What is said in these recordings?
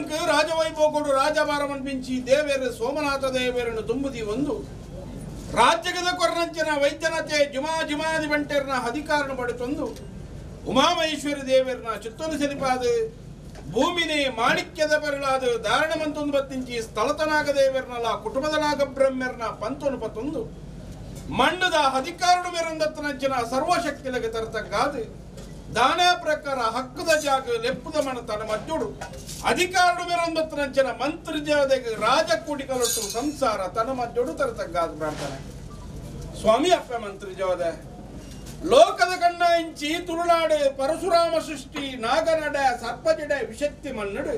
ಎಂಕ್ ರಾಜವೈಭೋಗಡು ರಾಜಭಾರಮನ್ಪಿಂಚಿ ದೇವೇರು ಸೋಮನಾಥ ದೇವೇರನ್ನು ತುಂಬುದಿ ಒಂದು ರಾಜ್ಯದ ಕೊರನಂಚಿನ ವೈದ್ಯನತೆ ಜುಮಾ ಜುಮಾದಿ ಬಂಟೆರ್ನ ಅಧಿಕಾರನ ಪಡೆತೊಂದು ಉಮಾಮಹೇಶ್ವರಿ ದೇವೇರ್ನ ಚಿತ್ತನು ಸೆನಿಪಾದ ಭೂಮಿನೇ ಮಾಣಿಕ್ಯದ ಪೆರಳಾದ ಧಾರಣಮಂತೊಂದು ಬತ್ತಿಂಚಿ ಸ್ಥಳತನಾಗ ದೇವೇರ್ನಲ ಕುಟುಂಬದ ನಾಗಬ್ರಹ್ಮೆರ್ನ ಪಂತೊನು ಪತ್ತೊಂದು ಮಣ್ಣದ ಅಧಿಕಾರಡು ಮೇರಂದತ್ತನಂಚಿನ ಸರ್ವಶಕ್ತಿಲಗೆ ತರತಕ್ಕಾದ ದಾನ ಪ್ರಕಾರ ಹಕ್ಕದ ಜಾಗ ಲೆಪ್ಪುದ ಮನ ತನ್ನ ಮಜ್ಜೋಡು ಅಧಿಕಾರಡು ಮೇರಂದತ್ತನಂಚಿನ ಮಂತ್ರಿ ಜಾದೆಗೆ ರಾಜ ಕೂಡಿಕಲೊಟ್ಟು ಸಂಸಾರ ತನ್ನ ಮಜ್ಜೋಡು ತರತಕ್ಕಾದ ಪ್ರಾರ್ಥನೆ. ಸ್ವಾಮಿ ಅಪ್ಪ ಮಂತ್ರಿ ಜೋದೆ ಲೋಕದ ಕಣ್ಣ ಇಂಚಿ ತುಳುನಾಡು ಪರಶುರಾಮ ಸೃಷ್ಟಿ ನಾಗನಡ ಸರ್ಪಜಡ ವಿಶಕ್ತಿ ಮನ್ನಡು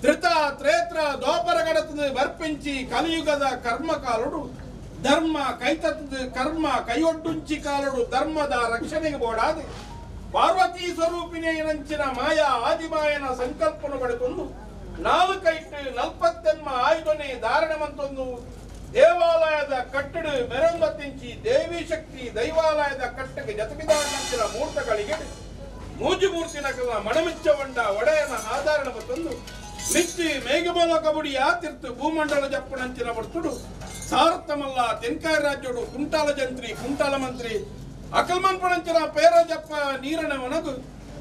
ತ್ರಿತ ತ್ರೇತ್ರ ದ್ವಾಪರ ಗಡತದ ಬರ್ಪಿಂಚಿ ಕಲಿಯುಗದ ಕರ್ಮಕಾಲುಡು ಧರ್ಮ ಕೈತತ್ತದ ಕರ್ಮ ಕೈಯೊಡ್ಡುಂಚಿ ಕಾಲುಡು ಧರ್ಮದ ರಕ್ಷಣೆಗೆ ಬೋಡಾದ ಪಾರ್ವತಿ ಸ್ವರೂಪಿನೇ ನಂಚಿನ ಮಾಯಾ ಆದಿಮಾಯನ ಸಂಕಲ್ಪನು ಪಡೆದುಕೊಂಡು ನಾಲ್ಕೈಟು ನಲ್ಪತ್ತೆನ್ಮ ಆಯುಧನೆ ಧಾರಣಮಂತೊಂದು ದೇವಾಲಯದ ಕಟ್ಟಡ ಮೆರಂಬತ್ತಿಂಚಿ ದೇವಿ ಶಕ್ತಿ ದೈವಾಲಯದ ಕಟ್ಟಕ್ಕೆ ಜತಪಿದಾರಂಚಿನ ಮೂರ್ತಗಳಿಗೆ ಮೂಜು ಮೂರ್ತಿನ ಮಣಮಿಚ್ಚವಂಡ ಒಡೆಯನ ಆಧಾರಣ ಮತ್ತೊಂದು ಮಿಚ್ಚಿ ಮೇಘಮೂಲ ಕಬುಡಿ ಆತಿರ್ತು ಭೂಮಂಡಲ ಜಪ್ಪುನಂಚಿನ ಬರ್ತುಡು ಸಾರಥಮಲ್ಲ ತೆನ್ಕಾಯ ರಾಜ್ಯೋಡು ಕುಂಟಾಲ ಜಂತ್ರಿ ಕುಂಟಾಲ ಮಂತ್ರಿ ಅಕಲ್ಮನ್ಪಣಂಚಿನ ಪೇರಜಪ್ಪ ನೀರನ ಒಣಗು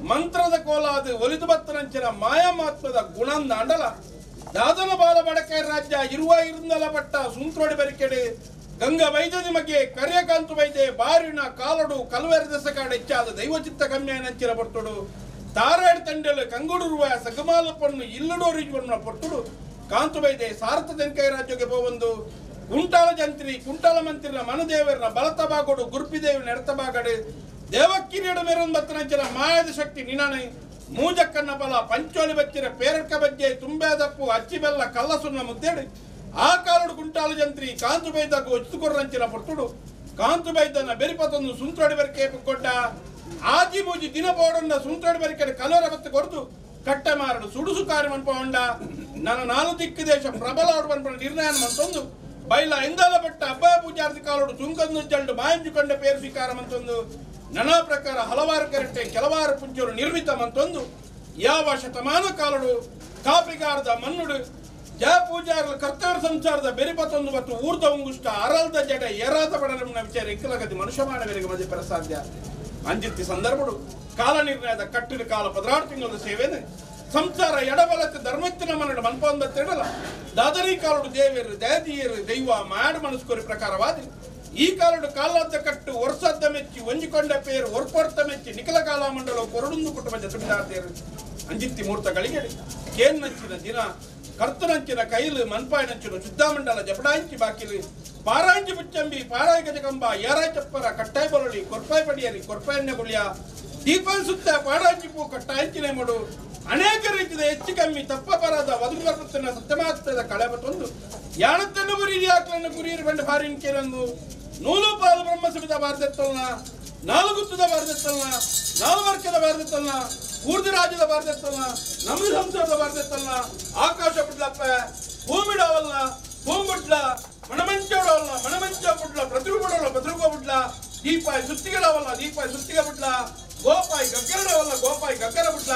ಮಂತ್ರದ ಕೋಲಾದ ಒಲಿದು ಬತ್ತನಂಚಿನ ಮಾಯಾಮಾತ್ಮದ ಗುಣಂದಾಂಡಲ ದಾದನ ಬಾಲ ಬಡಕೈ ರಾಜ್ಯ ಇರುವ ಇರುಂದಲ ಪಟ್ಟ ಸುಂತ್ರೋಡಿ ಬರಿಕೆಡೆ ಗಂಗಾ ವೈದ್ಯದ ಬಗ್ಗೆ ಕರಿಯಕಾಂತು ವೈದ್ಯ ಬಾರಿನ ಕಾಲಡು ಕಲ್ವೆರ ದಸಕಾಡು ಹೆಚ್ಚಾದ ದೈವಚಿತ್ತ ಕಮ್ಯಾನಂಚಿನ ಪೊರ್ತುಡು ತಾರಾಡಿ ತಂಡೆಲು ಕಂಗುಡುರುವ ಸಗಮಾಲ ಪಣ್ಣು ಇಲ್ಲಡೋರಿ ಪೊರ್ತುಡು ಕಾಂತು ವೈದ್ಯ ಸಾರಥ ತೆನ್ಕೈ ರಾಜ್ಯಕ್ಕೆ ಪೋವೊಂದು ಕುಂಟಾಲ ಜಂತ್ರಿ ಕುಂಟಾಲ ಮಂತ್ರಿನ ಮನದೇವರನ ಬಲತ ಬಾಗೋಡು ಗುರ್ಪಿದೇವಿ ನೆಡತ ಬಾಗಡು ದೇವಕ್ಕಿರಿಯಡು ಮೇರೊಂಬತ್ತನಂಚಿನ ಮಾಯದ ಶಕ್ತಿ ನಿನಾನೆ ಮೂಜಕ್ಕನ್ನ ಬಲ ಪಂಚೋಲಿ ಬಚ್ಚಿನ ಪೇರಡ್ಕ ಬಜ್ಜೆ ತುಂಬೆದಪ್ಪು ಅಚ್ಚಿ ಬೆಲ್ಲ ಕಲ್ಲಸುನ್ನ ಮುದ್ದೇಡು ಆ ಕಾಲಡು ಕುಂಟಾಲ ಜಂತ್ರಿ ಕಾಂತು ಬೈದಾಗ ಒಚ್ಚುಕೊರ್ರಂಚಿನ ಪೊರ್ತುಡು ಕಾಂತು ಬೈದನ ಬೆರಿಪತೊಂದು ಸುಂತ್ರೋಡಿ ಬೆರಕೆ ಕೊಟ್ಟ ಆಜಿ ಮೂಜಿ ದಿನ ಬೋಡನ್ನ ಸುಂತ್ರೋಡಿ ಬೆರಕೆ ಕಲೋರ ಬತ್ತು ಕೊರತು ಕಟ್ಟೆ ಮಾರಡು ಸುಡುಸು ಕಾರ್ಯ ಮನ್ಪೊಂಡ ನನ್ನ ನಾಲು ದಿಕ್ಕು ದೇಶ ಪ್ರಬಲ ಆಡುವ ನಿರ್ಣಯ ಮಂತೊಂದು ಬೈಲ ಎಂದಾಲ ಪಟ್ಟ ಅಬ್ಬಾಯ ಪೂಜಾರ್ತಿ ಕಾಲೋಡು ಸುಂಕಂದು ಜಲ್ಡು ಮಾಯಂಜುಕೊಂಡ ಪೇರು ಸ್ವೀಕಾರ ಮಂತೊಂದು ನಾನಾ ಪ್ರಕಾರ ಹಲವಾರು ಕರೆಟೆ ಕೆಲವಾರು ಪುಂಜರು ನಿರ್ಮಿತ ಮಂತೊಂದು ಯಾವ ಶತಮಾನ ಕಾಲಡು ಕಾಪಿಗಾರದ ಮನ್ನುಡು ಜಯ ಪೂಜಾರ ಕರ್ತವ್ಯ ಸಂಸಾರದ ಬೆರಿಪತೊಂದು ಮತ್ತು ಊರ್ದ ಉಂಗುಷ್ಟ ಅರಲ್ದ ಜಡ ಏರಾದ ಬಡನ ವಿಚಾರ ಇಕ್ಕಲಗತಿ ಮನುಷ್ಯ ಮಾನವರಿಗೆ ಮಧ್ಯೆ ಪರಸಾಧ್ಯ ಅಂಜಿತ್ತಿ ಸಂದರ್ಭಡು ಕಾಲ ನಿರ್ಣಯದ ಕಟ್ಟಿನ ಕಾಲ 16 ತಿಂಗಳ ಸೇವೆನೆ ಸಂಸಾರ ಎಡಬಲಕ್ಕೆ ಧರ್ಮತ್ತಿನ ಮನಡು ಮನ್ಪೊಂದತ್ತಿಡಲ ದಾದರಿ ಕಾಲಡು ದೇವರು ದಯದೀಯರು ದೈವ ಮಾಡು ಮನಸ್ಕೋರಿ ಪ್ರಕಾರವಾದ ಈ ಕಾಲಡು ಕಾಲಾದ್ದ ಕಟ್ಟು ವರ್ಷದ ಮೆಚ್ಚಿ ಒಂಜಿಕೊಂಡ ಪೇರು ಒರ್ಪೊರ್ತ ಮೆಚ್ಚಿ ನಿಖಲ ಕಾಲ ಮಂಡಲ ಕೊರಡುಂದು ಕುಟುಂಬ ಜತುಬಿದಾರ್ದೇರು ಅಂಜಿತ್ತಿ ಮೂರ್ತಗಳಿಗೆ ಕೇನ್ನಂಚಿನ ದಿನ ಕರ್ತನಂಚಿನ ಕೈಲು ಮನ್ಪಾಯನಂಚಿನ ಶುದ್ಧಮಂಡಲ ಜಪಡಾಂಚಿ ಬಾಕಿಲು ಪಾರಾಂಚಿ ಪುಚ್ಚಂಬಿ ಪಾರಾಯ ಗಜಕಂಬ ಏರಾಯ್ ಚಪ್ಪರ ಕಟ್ಟಾಯ್ ಬೊರಳಿ ಕೊರ್ಪಾಯ್ ಪಡಿಯರಿ ಕೊರ್ಪಾಯನ್ಯ ಗುಳಿಯ ದೀಪನ್ ಸುತ್ತ ಪಾಡಾಂಚಿ ಪೂ ಕಟ್ಟಾಂಚಿನೆ ಮಡು ಅನೇಕ ರೀತಿಯ ಹೆಚ್ಚು ಕಮ್ಮಿ ತಪ್ಪಪರಾದ ಒದಗು ಬರ್ತನ ಸತ್ಯಮಾತ್ರದ ಕಳೆಬತ್ತೊಂದು ಯಾಣತ್ತನ್ನು ಗುರಿ ಗುರಿಯರು ಬಂಡ ಭಾರಿನ್ ಕೇರೊಂದು ನೂಲು ಪಾಲು ಬ್ರಹ್ಮ ಸಮಿತ ಭಾರತತ್ತಲ್ನ ನಾಲ್ಗುತ್ತದ ಭಾರತತ್ತಲ್ನ ನಾಲ್ಕು ವರ್ಗದ ಭಾರತತ್ತಲ್ನ ಊರ್ದು ರಾಜ್ಯದ ಭಾರತತ್ತಲ್ನ ನಮ್ಮ ಸಂಸಾರದ ಭಾರತತ್ತಲ್ನ ಆಕಾಶ ಬಿಡ್ಲಪ್ಪ ಭೂಮಿಡವಲ್ಲ ಭೂಮಿಡ್ಲ ಮಣಮಂಚೋಡವಲ್ಲ ಮಣಮಂಚ ಬಿಡ್ಲ ಪ್ರತಿಬಿಡವಲ್ಲ ಪ್ರತಿಭ ಬಿಡ್ಲ ದೀಪಾಯಿ ಸುತ್ತಿಗಳವಲ್ಲ ದೀಪಾಯಿ ಸುತ್ತಿಗೆ ಬಿಡ್ಲ ಗೋಪಾಯಿ ಗಗ್ಗರಡವಲ್ಲ ಗೋಪಾಯಿ ಗಗ್ಗರ ಬಿಡ್ಲ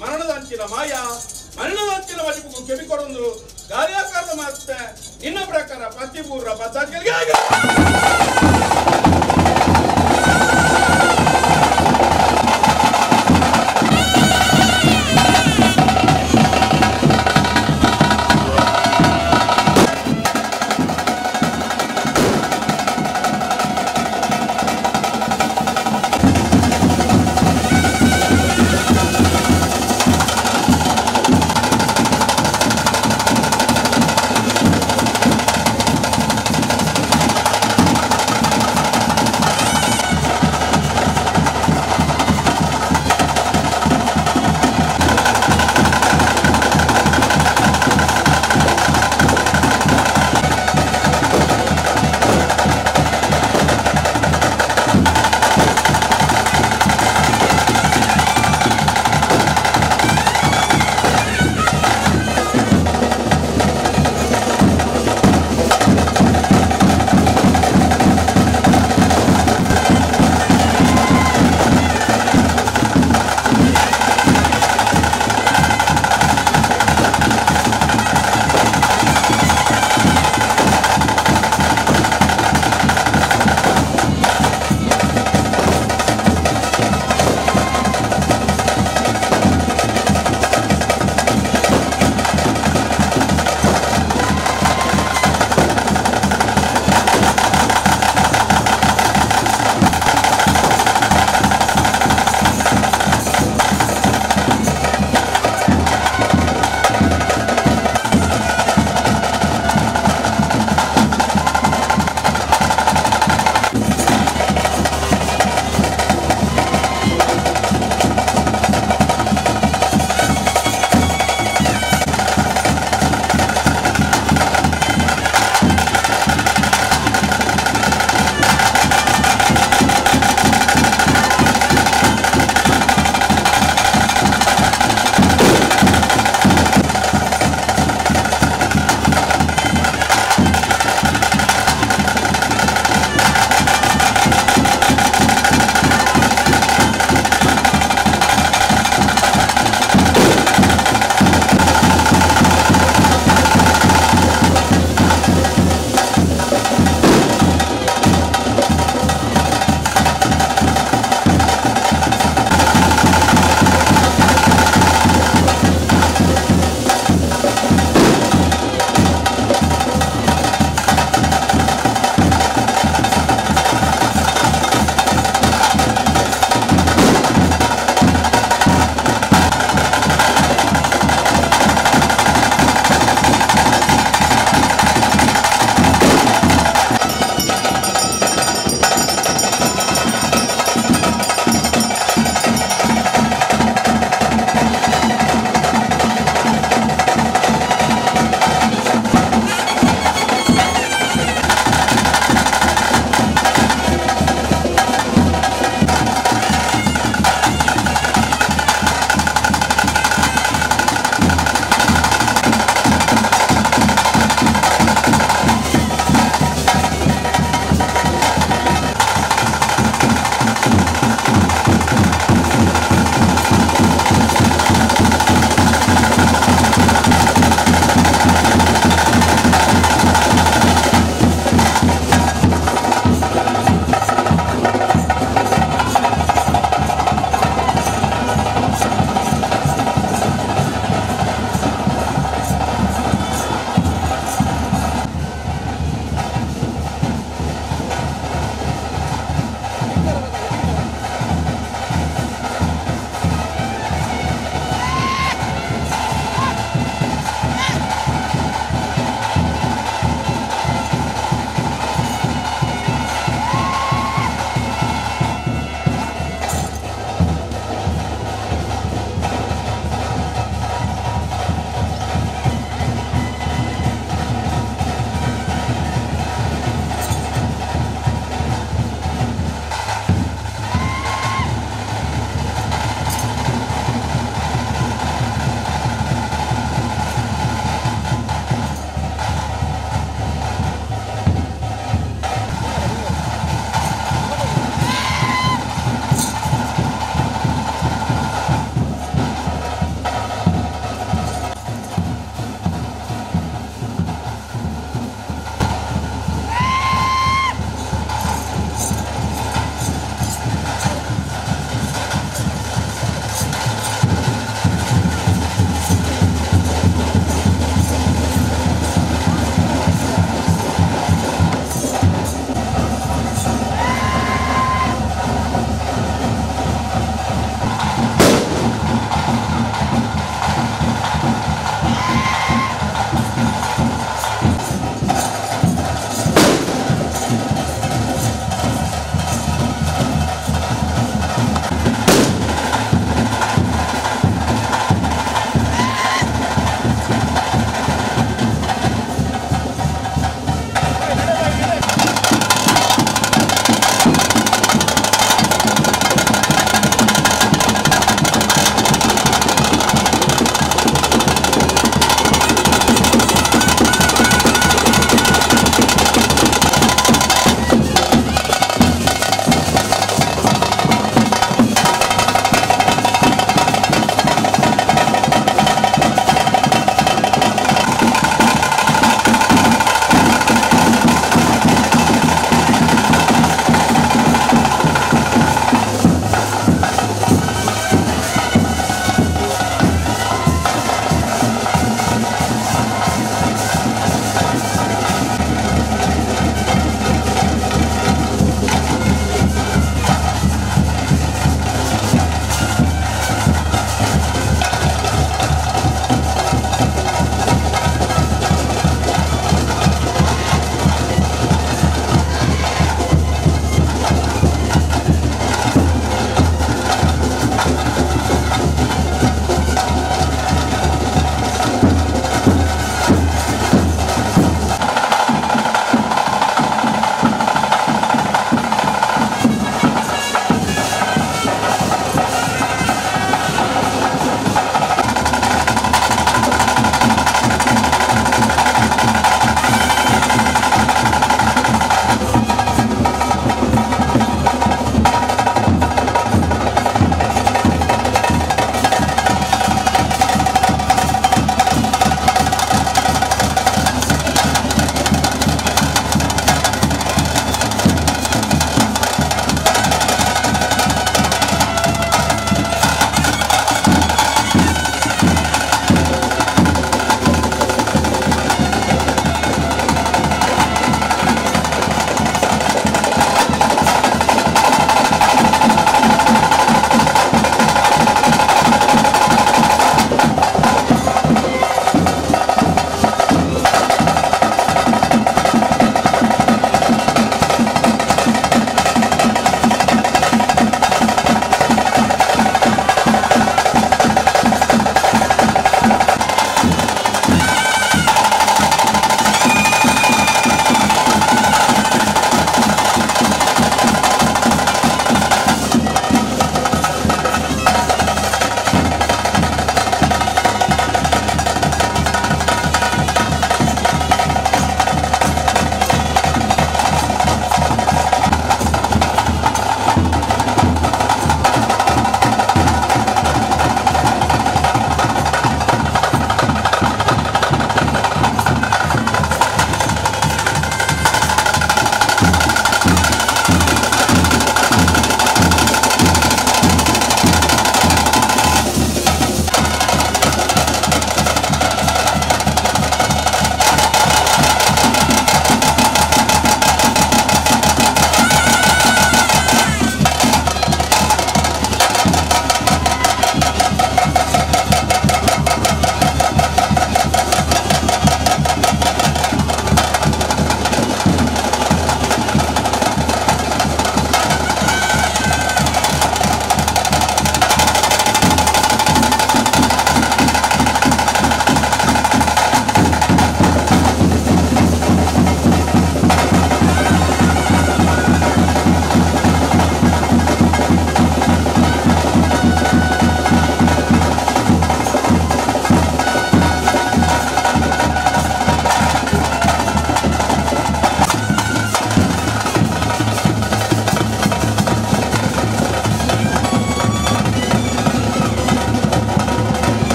ಮರಣದ ಅಂಚಿನ ಮಾಯ ಮರಣದ ಅಂಚಿನ ಮಜಿಪು ಕೆಬಿ ಕೊಡೊಂದು ಕಾರ್ಯಾಕಾರದ ಮಾತೆ ನಿನ್ನ ಪ್ರಕಾರ ಪತಿಪೂರ್ವ ಪದ್ದಾಜ್ಗಳಿಗೆ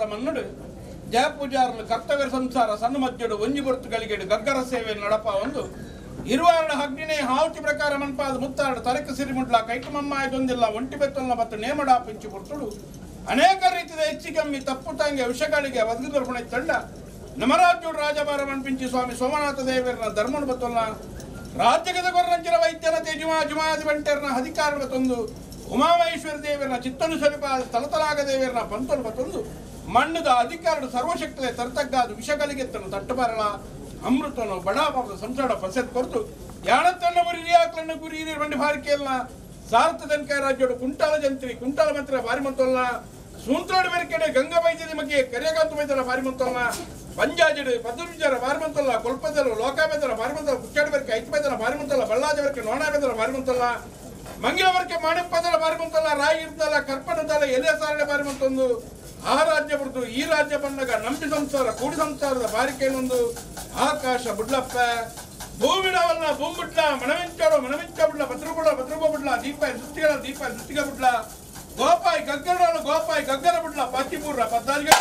ಸಂಸಾರದ ಮನ್ನಡು ಜಯಪೂಜಾರನು ಕರ್ತವ್ಯ ಸಂಸಾರ ಸಣ್ಣ ಮಧ್ಯಡು ಒಂಜಿ ಬೊರ್ತುಗಳಿಗೆ ಗಗ್ಗರ ಸೇವೆ ನಡಪ ಒಂದು ಇರುವಾರಡ ಹಗ್ನಿನೇ ಹಾವುಟಿ ಪ್ರಕಾರ ಮನ್ಪಾದ ಮುತ್ತಾರಡ ತರಕ ಸಿರಿಮುಡ್ಲ ಕೈಟಮಮ್ಮಾಯದೊಂದಿಲ್ಲ ಒಂಟಿ ಬೆತ್ತೊಲ್ಲ ಮತ್ತು ನೇಮಡ ಪಿಂಚು ಬುರ್ತುಡು ಅನೇಕ ರೀತಿಯ ಹೆಚ್ಚಿಕಮ್ಮಿ ತಪ್ಪು ತಾಂಗೆ ವಿಷಗಳಿಗೆ ಒದಗಿದರ್ಪಣೆ ತಂಡ ನಮರಾಜ್ಯುಡು ರಾಜಭಾರ ಮನ್ಪಿಂಚಿ ಸ್ವಾಮಿ ಸೋಮನಾಥ ದೇವರನ ಧರ್ಮನು ಬತ್ತೊಲ್ಲ ರಾಜ್ಯಗದ ಗೊರ್ರಂಚಿನ ವೈದ್ಯನ ತೇಜುಮಾ ಜುಮಾದಿ ಬಂಟೆರ್ನ ಅಧಿಕಾರ ಬತ್ತೊಂದು ಉಮಾಮಹೇಶ್ವರ ದೇವರನ ಚಿತ್ತನು ಸ್ವರೂಪ ತಲತಲಾಗ ದೇವರನ ಪಂತನು ಬತ್ತೊಂದು ಮಣ್ಣದ ಅಧಿಕಾರಡು ಸರ್ವಶಕ್ತಿಯ ತರ್ತಗ್ಗಾದು ವಿಷಗಳಿಗೆ ತಟ್ಟಬಾರಳ ಅಮೃತನು ಬಡಾಪಾಪದ ಸಂಸಾರ ಪಸೆತ್ ಕೊರತು ಯಾಣತನ್ನ ಗುರಿ ಗುರಿ ಬಂಡಿ ಭಾರಿಕೆಯಲ್ಲ ಸಾರ್ಥ ತನಕ ರಾಜ್ಯೋಡು ಕುಂಟಾಲ ಜಂತ್ರಿ ಕುಂಟಾಲ ಮಂತ್ರ ಬಾರಿಮಂತೊಲ್ಲ ಸೂಂತ್ರೋಡು ಬೆರಕೆಡೆ ಗಂಗಾ ವೈದ್ಯದ ಬಗ್ಗೆ ಕರಿಯಕಾಂತ ವೈದ್ಯರ ಬಾರಿಮಂತೊಲ್ಲ ಪಂಜಾಜಡು ಪದ್ಮಜರ ಬಾರಿಮಂತೊಲ್ಲ ಕೊಲ್ಪದಲು ಲೋಕಾಬೇದರ ಬಾರಿಮಂತಲ್ಲ ಕುಚ್ಚಾಡು ಬೆರಕೆ ಐತಬೇದರ ಬಾರಿಮಂತಲ್ಲ ಬಳ್ಳಾಜ ಬೆರಕೆ ನೋಣಾಬೇದರ ಬಾರಿಮಂತೊಲ್ಲ ಮಂಗಿಲವರ್ಕೆ ಮಾಣಿಪ್ಪದರ ಬಾರಿಮಂತೊಲ್ಲ ರಾಯಿ ಇರ್ತಲ್ಲ ಕರ್ಪಣದಲ್ಲ ಎಲೆ ಸಾರಣೆ ಬಾರಿಮಂತೊಂದು ಆ ರಾಜ್ಯ ಬಿಡ್ತು ಈ ರಾಜ್ಯ ಬಂದಾಗ ನಂಬಿ ಸಂಸಾರ ಕೂಡಿ ಸಂಸಾರದ ಬಾರಿಕೇನೊಂದು ಆಕಾಶ ಬುಡ್ಲಪ್ಪ ಭೂಮಿಡವಲ್ಲ ಭೂಮಿಡ್ಲ ಮನವಿಂಚಾಡು ಮನವಿಂಚ ಬಿಡ್ಲ ಭದ್ರಗುಡ ಭದ್ರಗೋ ಬಿಡ್ಲ ದೀಪಾಯಿ ಸುತ್ತಿಗಳ ದೀಪಾಯಿ ಸುತ್ತಿಗ ಬಿಡ್ಲ ಗೋಪಾಯಿ ಗಗ್ಗರಡೋಳು ಗೋಪಾಯಿ ಗಗ್ಗರ ಬಿಡ್ಲ ಪತ್ತಿಪೂರ್ರ ಪದ್ದಾಲಿಗೆ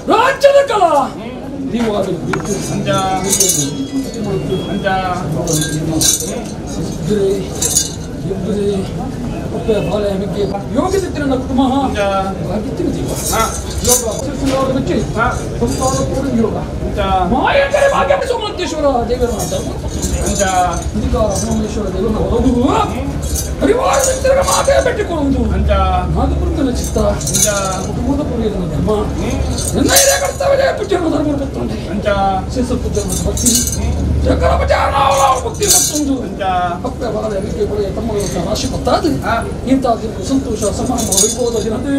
ರಾಜ್ಯದ ಕಲಾ ಯೋಗ ಕುಟುಂಬ ಯೋಗ ಸೋಮನಾಥೇಶ್ವರ ದೇವರ ಅಧಿಕಾರ ದೇವರ ಹೊರಗು ಪರಿವಾರ ಮಾತೆ ಬೆಟ್ಟಿಕೊಳ್ಳುವುದು ನಾಗಪುರದ ಚಿತ್ತ ಕುಟುಂಬದ ಪುರಿಯದ ಧರ್ಮ ಕರ್ತವ್ಯ ಪೂಜ್ಯರು ಧರ್ಮ ಗೊತ್ತುಂಟು ಭಕ್ತಿ ಭಕ್ತಿ ಮತ್ತೊಂದು ಭಕ್ತ ಬಾಲ ಅಲ್ಲಿಗೆ ತಮ್ಮ ರಾಶಿ ಗೊತ್ತಾದ ಇಂತಹ ಸಂತೋಷ ಸಮಾರಂಭ ವೈಭವದ ದಿನದೇ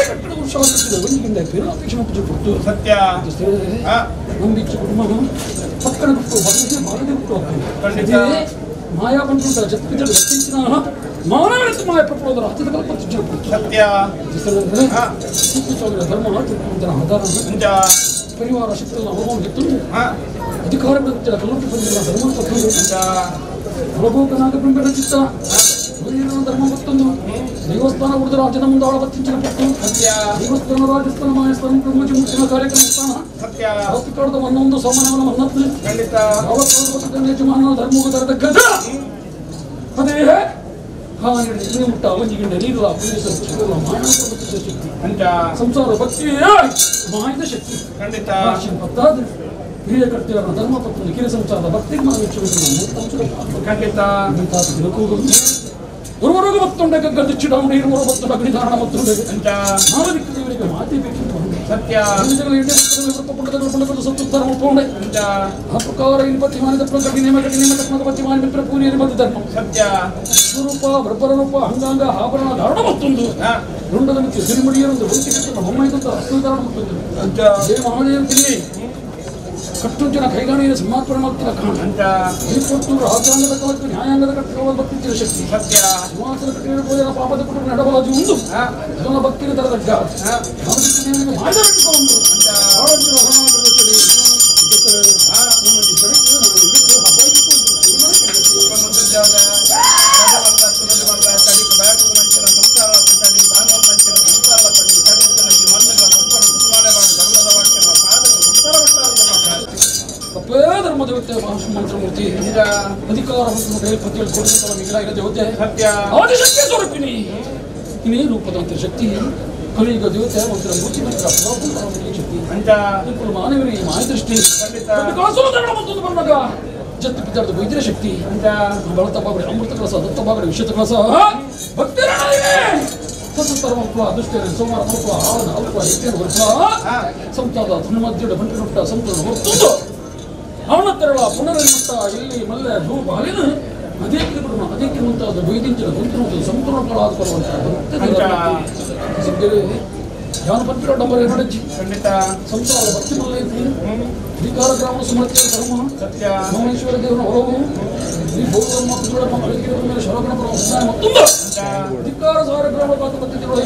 ಕಟ್ಟಡ ವರ್ಷ ಒಂದಿಗಿಂದ ಪೀರಾಪೇಕ್ಷಣ ಪೂಜೆ ಕೊಟ್ಟು ಸತ್ಯ ನಂಬಿಚ್ಚ ಕುಟುಂಬ ಪಕ್ಕನ ಬಿಟ್ಟು ಬದಲಿಗೆ ಬಾರದೆ ಬಿಟ್ಟು ಮಾಯಾ ಬಂದು ಜತ್ಪಿದ್ದಳು ಮಾನವನಿತ್ತು ಮಾಯ ಪ್ರಪೋದರ ಹತ್ತಿದ ಕಲ್ಪ ಸತ್ಯ ಧರ್ಮ ಆಧಾರ ಪರಿವಾರ ಶಕ್ತಿಗಳ ಅನುಭವ ಇತ್ತು ಅಧಿಕಾರ ಕಲ್ಲುಟ್ಟು ಬಂದಿಲ್ಲ ಧರ್ಮ ಹೊರಗೋಕನಾಗ ಬ್ರಹ್ಮಣ ಚಿತ್ತ ಧರ್ಮ ಮತ್ತೊಂದು ದೇವಸ್ಥಾನ ಉಳಿದ ರಾಜನ ಮುಂದಾಳ ಬತ್ತಿಂಚಿನ ಪಟ್ಟು ದೇವಸ್ಥಾನ ರಾಜಸ್ಥಾನ ಮಾಯಸ್ಥಾನ ಬ್ರಹ್ಮಜಿ ಮುಟ್ಟಿನ ಕಾರ್ಯಕ್ರಮ ಸ್ಥಾನ ಕಾಲದ ಒಂದೊಂದು ಸಾಮಾನ್ಯವನ್ನು ಮನ್ನತ್ತು ಯಾವ ಯಜಮಾನ ಧರ್ಮದ ಗಜ ಅದೇ ಮುಟ್ಟ ಅವನಿಗೆ ನೀರು ಶಕ್ತಿ ಸಂಸಾರ ಭಕ್ತಿ ಮಾಯದ ಶಕ್ತಿ ಖಂಡಿತ ಭಕ್ತಾದ ಹಿರಿಯ ಕರ್ತವ್ಯ ಧರ್ಮ ಪತ್ರ ಕಿರಿಯ ಸಂಸಾರದ ಭಕ್ತಿಗೆ ಖಂಡಿತ ಒರುವರೆಗೂ ಮತ್ತೊಂಡ ಗದ್ದಚ್ಚಿಡಾಮಣಿ ಇರುವರು ಮತ್ತೊಂಡ ಅಗ್ನಿಧಾರಣ ಮತ್ತೊಂಡ ದೇವರಿಗೆ ಮಾತೆ ಬೇಕಿತ್ತು ಸತ್ಯ ಸತ್ತುತ್ತರ ಆ ಪ್ರಕಾರ ಇಲ್ಲಿ ಪತಿಮಾನಿದ ಪ್ರಕಟಿ ನೇಮ ಕಟಿ ನೇಮ ಕಟ್ಮದ ಪತಿಮಾನಿ ಮಿತ್ರ ಪೂರಿಯಲ್ಲಿ ಬಂದ ಧರ್ಮ ಸತ್ಯ ಸ್ವರೂಪ ಬ್ರಹ್ಮರ ರೂಪ ಅಂಗಾಂಗ ಆಭರಣ ಧಾರಣ ಮತ್ತೊಂದು ರುಂಡದ ಮಿತಿ ಸಿರಿಮುಡಿಯರೊಂದು ಹೊಂತಿ ಕಟ್ಟಡ ಬೊಮ್ಮಾಯಿದಂತ ಹಸ್ತಧಾರಣ ಮತ್ತೊಂದು ದೇವ ಮಹಾದೇವ ಕಟ್ಟುಂಚಿನ ಕೈಗಾಣಿಯ ಸಿಂಹಾತ್ಮರ ಮಾತ್ರ ಕಾಣ ಕೊಟ್ಟು ರಾಜ್ಯಾಂಗದ ಕಲಕ್ಕೆ ನ್ಯಾಯಾಂಗದ ಕಟ್ಟಡ ಭಕ್ತಿ ಶಕ್ತಿ ಸತ್ಯ ಸಿಂಹಾಸನ ಕಟ್ಟಿರುವ ಪಾಪದ ಕುಟುಂಬ ನಡಬಲಾಜು ಒಂದು ಅದನ್ನ ಭಕ್ತಿಗೆ ತರದಗ್ಗ ಮಂತ್ರಮೂರ್ತಿ ಅಧಿಕಾರ ಆದಿಶಕ್ತಿ ಸ್ವರೂಪಿಣಿ ಇನ್ನೇ ರೂಪದಂತ ಶಕ್ತಿ ಕಲಿಯುಗ ದೇವತೆ ಮಂತ್ರ ಮೂರ್ತಿ ಮಂತ್ರ ಶಕ್ತಿ ಮಾನವರಿಗೆ ಮಾಯದೃಷ್ಟಿ ಮತ್ತೊಂದು ಬಂದಾಗ ಜತ್ತು ಪಿದ್ದಾರ್ದ ವೈದ್ಯರ ಶಕ್ತಿ ಬಳತ ಬಾಗಡಿ ಅಮೃತ ಕಲಸ ದತ್ತ ಬಾಗಡಿ ವಿಷದ ಕಲಸ ಭಕ್ತರ ಮಕ್ಕಳು ಅದೃಷ್ಟ ಸೋಮವಾರ ಮಕ್ಕಳು ಆಳದ ಅಲ್ಪ ಹೆಚ್ಚಿನ ವರ್ಷ ಸಂತಾದ ಧನುಮಧ್ಯಡ ಬಂಟಿನುಟ್ಟ ಸಂತದ ಹೊತ್ತೊಂದು ಅವನ ತೆರಳ ಪುನರ್ಮಟ್ಟ ಇಲ್ಲಿ ಮಲ್ಲೆ ಧೂಪ ಅಲಿನ ಅದೇ ಬಿಡೋಣ ಅದಕ್ಕೆ ಮುಂತಾದ ವೈದ್ಯಂಚಿನ ಗುಂತಿನ ಸಂಪೂರ್ಣ ಯಾನು ಪಂಪಿರೋ ಡಂಬರ ನಡೆಜಿ ಖಂಡಿತ ಸಂಸಾರ ಭಕ್ತಿ ಮಲ್ಲ ಐತಿ ಅಧಿಕಾರ ಗ್ರಾಮ ಸುಮತ್ಯ ಧರ್ಮ ಸತ್ಯ ಮಹೇಶ್ವರ ದೇವನ ಹೊರವು ಈ ಭೋಗಧರ್ಮ ಕುದುರಮ್ಮ ಅಳಗಿರುವ ಮೇಲೆ ಶರಗಣಪುರ ಮತ್ತೊಂದು ಅಧಿಕಾರ ಸಾರ ಗ್ರಾಮ ಪಾತ್ರ ಪದ್ಧತಿಗಳು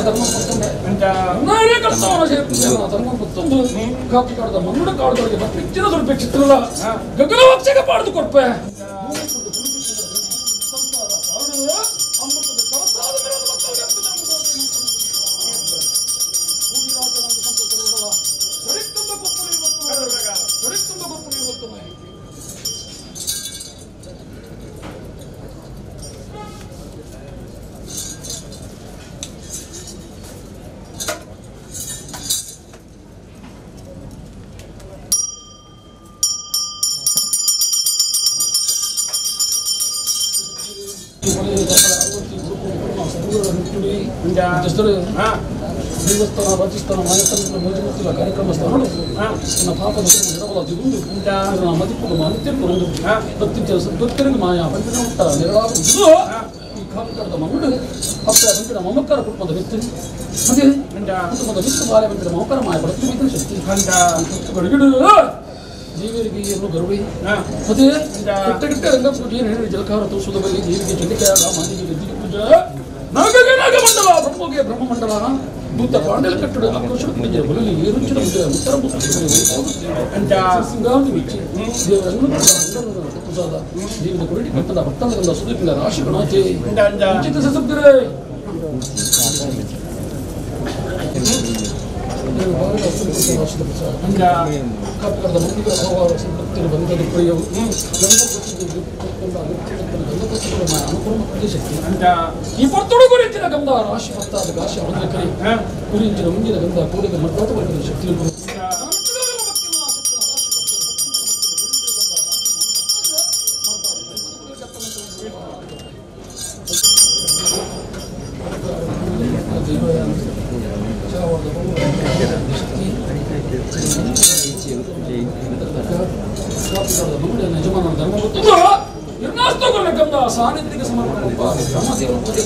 ಧರ್ಮ ಮತ್ತೊಂದು ಧರ್ಮ ಮತ್ತೊಂದು ಕಾಪಿ ಕಾಡದ ಮನ್ನುಡ ಕಾಡುಗಳಿಗೆ ಹೆಚ್ಚಿನ ದುರ್ಭಿಕ್ಷಿತ್ರಲ್ಲ ಗಗನವಕ್ಷಕ ಪಾಡ್ದು ಕೊಡ್ಪೆ ದೇವಸ್ಥಾನ ರಾಜಸ್ಥಾನ ಮಾಯಸ್ಥಾನ ಮೋಜಿಮೂರ್ತಿಗಳ ಕಾರ್ಯಕ್ರಮ ಸ್ಥಾನ ನನ್ನ ಪಾಪದ ನಿರವಲ ಮದಿಪ್ಪು ಮಾನಿತ್ಯರು ಭಕ್ತಿರಿಗೆ ಮಾಯಾ ಬಂದಿನ ಹುಟ್ಟ ನಿರಳಾಗುವುದು ಈ ಕಾಲದ ಮಮ್ಮಡು ಅಪ್ಪ ಬಂದಿನ ಮಮಕಾರ ಕುಟುಂಬದ ವ್ಯಕ್ತಿ ಅದೇ ಕುಟುಂಬದ ವಿತ್ತು ಬಾಲೆ ಬಂದಿನ ಮಮಕಾರ ಮಾಯ ಬಡತು ಶಕ್ತಿ ಗಡಿಗಿಡು ದೇವರಿಗೆ ಏನು ಗರುಡಿ ಅದೇ ಕೆಟ್ಟ ರಂಗ ಪೂಜೆ ಹೇಳಿ ಜಲಕಾರ ತೋರಿಸುವುದ ಬಗ್ಗೆ ದೇವಿಗೆ ಚಂಡಿಕೆಯಾಗ ಮಾದಿಗೆ ಗದ್ದಿಗೆ ಪೂಜೆ ನಾಗಗೆ ನಾಗಮಂಡಲ ಬ್ರಹ್ಮಗೆ ಬ್ರಹ್ಮಮಂಡಲ ದೂತ ಕಾಂಡಲ ಕಟ್ಟಡ ಆಕ್ರೋಶ ಬಲಲಿ ಏರುಂಚಿನ ಉತ್ತರ ಸಿಂಗಾದಿ ವಿಚ್ಚಿ ದೇವರನ್ನು ಪ್ರಸಾದ ದೇವದ ಕೊರಡಿ ಭಕ್ತದ ಭಕ್ತದ ಸುದೀಪಿನ ರಾಶಿ ಗಣಾತೆ ಉಚಿತ ಸಸಬ್ದಿರೇ ಕಾಪುರದ ಮಂದಿರ ಭಕ್ತರು ಬಂಧದ ಪ್ರಿಯವು ಅನುಕೂಲ ಶಕ್ತಿ ಈ ಪೊರ್ತುಡು ಗುರಿಂಚಿನ ಗಂಧ ರಾಶಿ ಭಕ್ತಾದ ಕಾಶಿ ಅವನ ಕರಿ ಗುರಿಂಚಿನ ಮುಂದಿನ ಗಂಧ ಕೂಡಿದ ಮಟ್ಟಾತ ವರ್ಗದ ಶಕ್ತಿ ಸಾನ್ನಿಧ್ಯಕ್ಕೆ ಸಮರ್ಪಣೆ ರಾಮದೇವರ ಪೂಜೆ.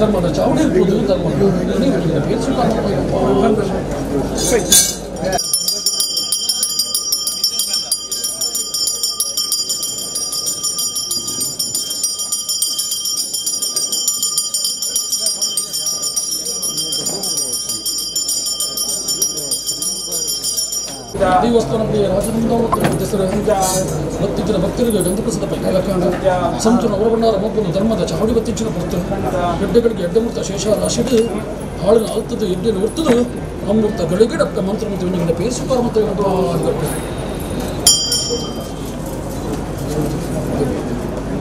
ಧರ್ಮದ ಚಾವಡಿ ಇರ್ಬೋದು, ಧರ್ಮದ ದೇವಸ್ಥಾನಕ್ಕೆ ರಾಜನಂದ ಭಕ್ತರಿಗೆ ಗಂಧಪ್ರಸಾದ ಪೈಕಾಣ ಸಂತನ ಹೊರಬಂಡಾರ ಮೊಬ್ಬಲು ಧರ್ಮದ ಚಾವಡಿ ಬತ್ತಿಂಚಿನ ಪುರ್ತು ಎಡ್ಡೆಗಳಿಗೆ ಎಡ್ಡೆಮೂರ್ತ ಶೇಷ ರಾಶಿಡು ಹಾಳಿನ ಅಲ್ತದ್ದು ಎಡ್ಡೆನ ಹೊರ್ತದು ಅಮೃತ ಗಳಿಗಿಡಪ್ಪ ಮಂತ್ರ ಮತ್ತು ವಿನಿಗಿಡ ಪೇಸುಕಾರ ಮತ್ತು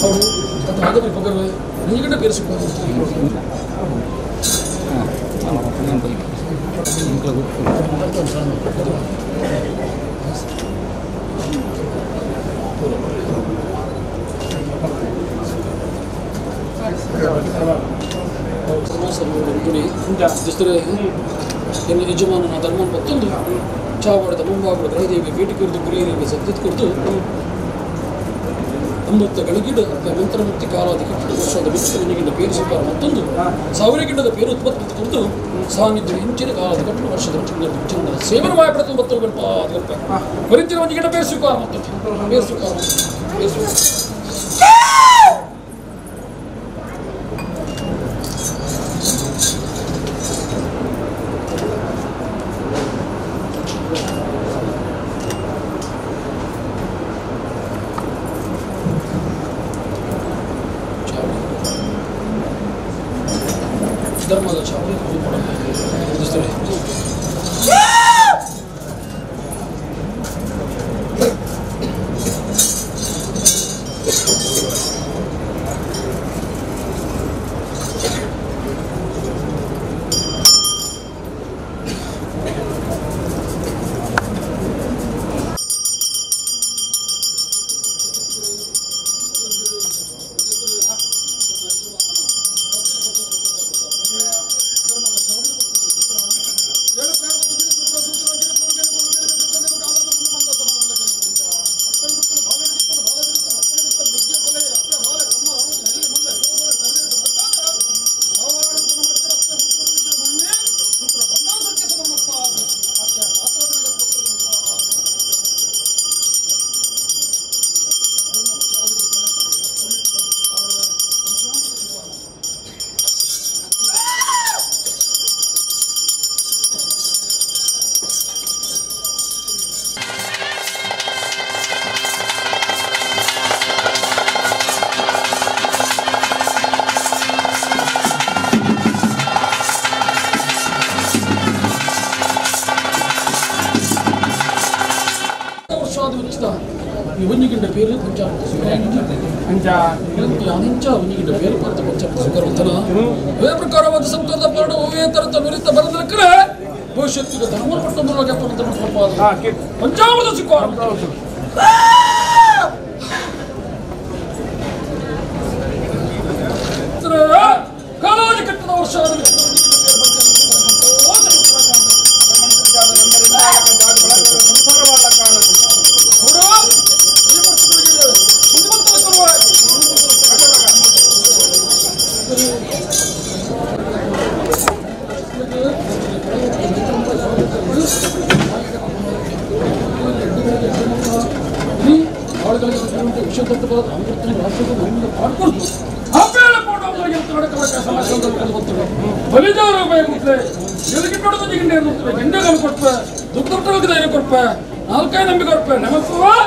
ಅವರು ಹಾಗಾದ್ರೆ ಪಗರ್ವೆ ನಿಗಿಡ ಪೇರಿಸುಕಾರ ಯಜಮಾನನ ಧರ್ಮ ಮತ್ತೊಂದು ಚಾವಾಡದ ಮುಂಭಾಗದ ಗ್ರಹದೇವಿ ಭೇಟಿ ಕುರಿತು ಗುರಿಯರಿಗೆ ಸದ್ಯದ ಕುರಿತು ಅಮೃತ ಗಳಿಗಿಡ ಮಂತ್ರಮೂರ್ತಿ ಕಾಲಾದಿ ಕಟ್ಟಡ ವರ್ಷದ ಬಿಚ್ಚುವಿನಿಗಿಂತ ಪೇರು ಸ್ವೀಕಾರ ಮತ್ತೊಂದು ಸಾವಿರ ಗಿಡದ ಪೇರು ಉತ್ಪತ್ತಿ ಕುರಿತು ಸಾನ್ನಿಧ್ಯ ಇಂಚಿನ ಕಾಲಾದಿ ಕಟ್ಟಡ ವರ್ಷದ ಸೇವನ ವಾಯಪಡತು ಮತ್ತು ಬರಿತಿನ ಒಂದು ಗಿಡ ಪೇರು ಸ್ವೀಕಾರ ಮತ್ತೊಂದು ಪೇರು ಸ್ವೀಕಾರ ಪೇರು ಸ್ವೀಕಾರ ಧರ್ಮದ ಚಾವಡಿ ಒಂಜಿಗಿಂಡ పేరు పంచామృత ಅನಿಂಚ ಒಂಜಿಗಿಂಡ పేರು ಪರ್ತ ಪಂಚಾಮೃತ ಸುಕರಂತನ ವೇ ಪ್ರಕಾರವಾದ ಸಂತೋಷದ ಪರಡು ಓವೇ ತರತ ನುರಿತ ಬರದಕ್ಕರೆ ಭವಿಷ್ಯತ್ತಿಗೆ ಧರ್ಮ ಪಟ್ಟ ಮೂಲಕ ಪಂಚಾಮೃತ ಸುಖ ಕಾಲಾದಿ ಕಟ್ಟದ ವರ್ಷ ನಾಲ್ಕೈ ನಂಬಿಕೆ ಕೊಡ್ಪೆ ನಮಸ್ಕಾರ.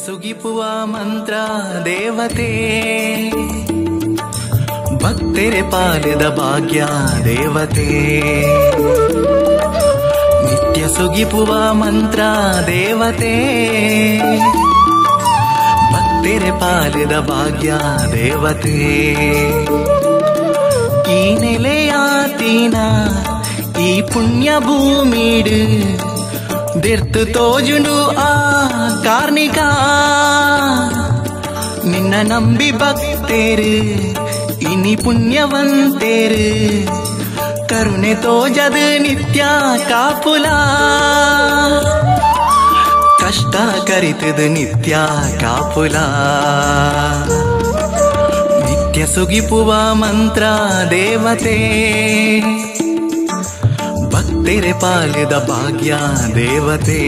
ಸುಗಿಪುವ ಮಂತ್ರ ದೇವತೆ ಭಕ್ತೆರೆ ಪಾಲಿದ ಭಾಗ್ಯ ದೇವತೆ ನಿತ್ಯ ಸುಗಿಪುವ ಮಂತ್ರ ದೇವತೆ ಭಕ್ತೆರೆ ಪಾಲಿದ ಭಾಗ್ಯ ದೇವತೆ ಈ ನೆಲೆಯಾತೀನ ಈ ಪುಣ್ಯ ಭೂಮಿಡು ದಿರ್ತು ತೋಜುಂಡು ಆ ಕಾರ್ಣಿಕ ನಿನ್ನ ನಂಬಿ ಭಕ್ತೇರು ಇನಿ ಪುಣ್ಯವಂತೇರು ಕರುಣೆ ತೋಜದು ನಿತ್ಯ ಕಾಪುಲ ಕಷ್ಟ ಕರಿತದು ನಿತ್ಯ ಕಾಪುಲ ನಿತ್ಯ ಸುಗಿಪುವ ಮಂತ್ರ ದೇವತೆ ಭಕ್ತೆರೆ ಪಾಲಿದ ಭಾಗ್ಯ ದೇವತೆ.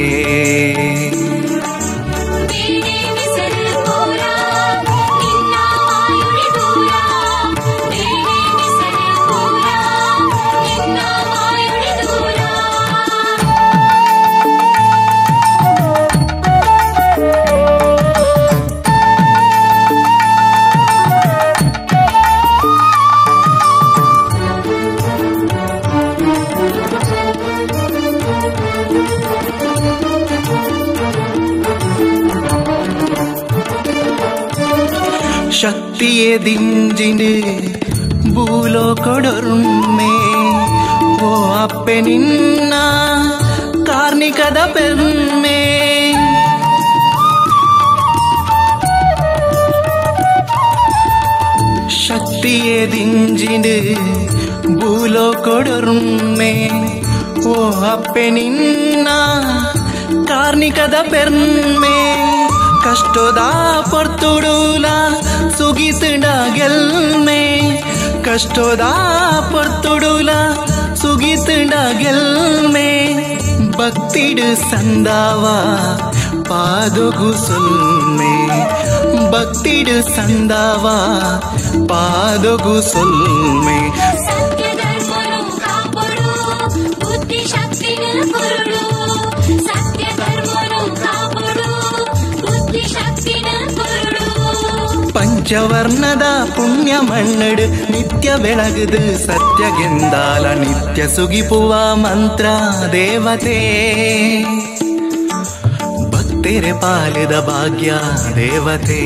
ಶಕ್ತಿಯೇ ದಿಂಜಿನು ಭೂಲೋಕೊಡೊರ್ಮೆ ಓ ಅಪ್ಪೆ ನಿನ್ನ ಕಾರ್ಣಿಕದ ಪೆರ್ಮೆ ಶಕ್ತಿಯೇ ದಿಂಜಿನು ಭೂಲೋಕೊಡೊರ್ಮೆ ಓ ಅಪ್ಪೆ ನಿನ್ನ ಕಾರ್ಣಿಕದ ಪೆರ್ಮೆ ಕಷ್ಟದ ಪೊರ್ತುಡುಲ ಸುಗಿತುಂಡ ಗೆಲ್ಮೆ ಕಷ್ಟದ ಪೊರ್ತುಡುಲ ಸುಗಿತುಂಡ ಗೆಲ್ಮೆ ಭಕ್ತಿಡು ಸಂದಾವ ಪಾದೊಗು ಸೊಲ್ಮೆ ಭಕ್ತಿಡು ಸಂದಾವ ಪಾದೊಗು ಸೊಲ್ಮೆ ಪಂಚವರ್ಣದ ಪುಣ್ಯ ಮಣ್ಣಡು ನಿತ್ಯ ಬೆಳಗುದು ಸತ್ಯಗೆಂದಾಲ ನಿತ್ಯ ಸುಗಿಪುವ ಮಂತ್ರ ದೇವತೆ ಭಕ್ತೆರೆ ಪಾಲಿದ ಭಾಗ್ಯ ದೇವತೆ.